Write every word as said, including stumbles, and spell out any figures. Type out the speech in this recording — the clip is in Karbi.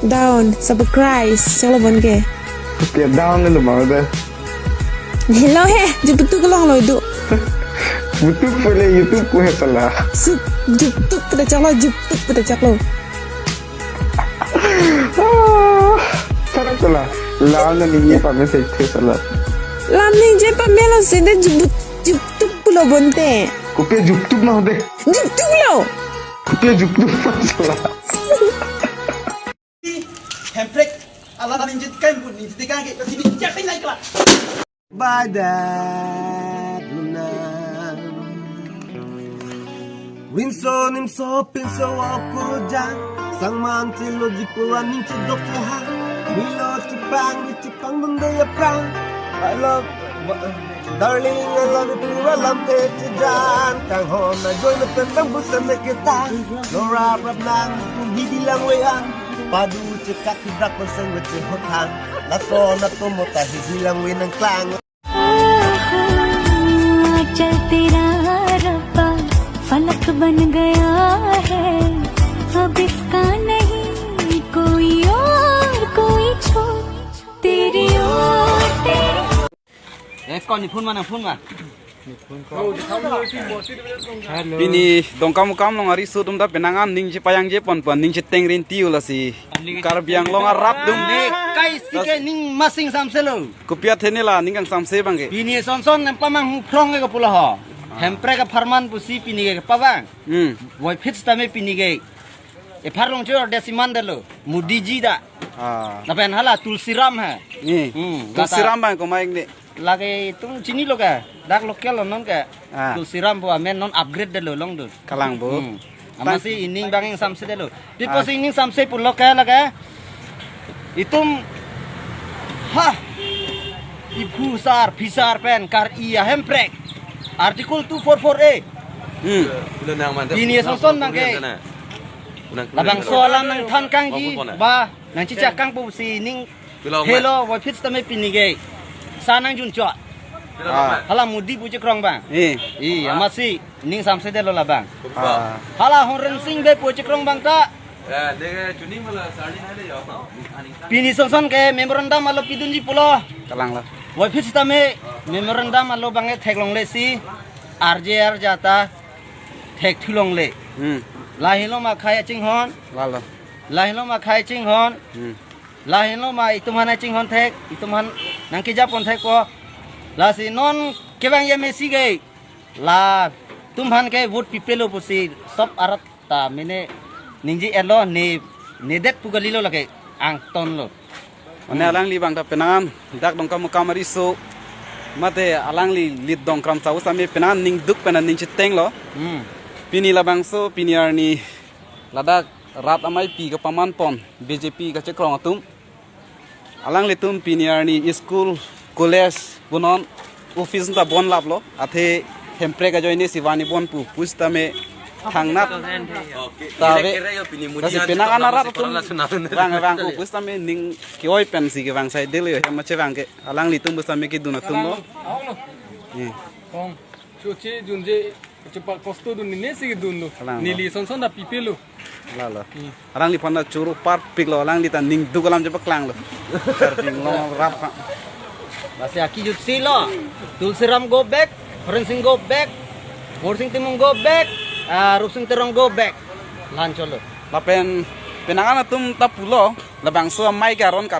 Down, subscribe, chaklo bonke. Te down le lumang de. Hello he, jubutuk long lo du. Butuk pele YouTube ko he sala. Su, jubutuk pada chaklo, jubutuk pada chaklo. Ah, sat sala. La na ningje pame se the sala. La ningje pamelo sede jubut, jubutuk pulo bonte. Kopi jubutuk ma de. Jubutuk lo. Kopi jubutuk ma sala. Hemprek, ala ningje kai pun ningje kai ke sini siapa yang naik lah. By that luna. Rinso nimso pinso okurja. Sangman chilo jipuan ning chidok ha. Milo chipang ni chipang munde ya prang. I love, darling, I love you pura lam te chijan. Kang hon na joy na pen bang busan na kita. Nora prap nang pun hidi lang we an. Padu chekak hidrak pasang we chehothan. Laso na tomo ta hidi lang we nang klang. आंचल तेरा रब्बा फलक बन गया है, अब इसका नहीं कोई और कोई छोर, तेरी ओर तेरी Eh, kau ni phone mana, phone mana? Pini Dongkamukam along ariso atum ta penang an ningje pajangje pon pon ningje tengrin tiu lasi. Karbi Anglong arat atum. Ne kai si ke ning masing samselo. Kopi athe ne la ning kangsamse abang ke. Pini son son nem pamang hu phrong ke pulo ho. Hemprek apharman pusi pini ke pabang. Hmm. Voiphit tame pini ke. Epharlong chor desiman delo. Modi ji da. Ah. Lapen hala Tulsiram he. Ni. Hmm, Tulsiram lata. Bang komai ne. Lake itum chinilo ke, dak local lo non ke. Ah. Tulsiram pu amen non upgrade delo long dun. Kalang bo. Hmm. Tang- Amatsi ining bang ingsamse delo. Pipo Ah. si ining samse pulo ke lake. Itum ha. Iphu sar, phisar pen, kar iya hemprek. Article two four four A. Hmm. Pini son son nang ke. Labangso alam nangthan kangji ba nangchichak kang pusi ning Hello, voiphit tame pini ke. Sa nangjun chot. Ah. Hala Modi pu chekrong bang. Eh. I, amatsi ning samse delo labang. Ah. Hala Horensing Bey pu chekrong bang ta. Pini son son ke memorandum alo pidunji pulo. Kalang lo. Voiphit tame memorandum alo bang e theklongle si. Arje arja ta thekthulongle. Hmm. Lahelo ma khei chinghon. Lalo. Lahelo ma khei chinghon. Hmm. Lahelo ma itum aphan chinghon thek, itum aphan nangkejapon thek po. Lasi non kevang ya mesi ke. Latum aphan ke vote pipelo pusi sop arat ta mene ningje elo ne nedet pu kalilo lake angton lo. Mane alangli bang ta penang an dak Dongkamukam ariso mate alangli lit Dongkram sau sami penang an ningduk penang ningcheteng lo. Hmm. Pini labangso pini arni ladak rat ameipi kapaman pon B J P kachekrong atum. Alanglitum pini arni school, college, punon office ta bon laplo. Athe hemprek ajoine si vani bon pu pusitame thangnat. Tave. Lasi penang an arat atum vang vang pu pusitame ning ke-oi pensi kevang sai dele hem ache vang ke. Alanglitum pusitame kedun atum lo. Eh. Kong, chuchi junje, chupa kosto dun nine si kedun lo. Kalang lo. Neli son son ta pipelo. Lalo. Hmm. Alangliphan ta choro parpik lo, alangli ta ningduk alam chepaklanglo. Karbi Anglong arat ha. Lasi akejutsi lo. Tulsiram go back, Horensing go back, Morsing Timung go back, ah, Rupsing Terong go back. Lan cholo. Lapen penang an atum ta pulo, labangso amei ke aron kar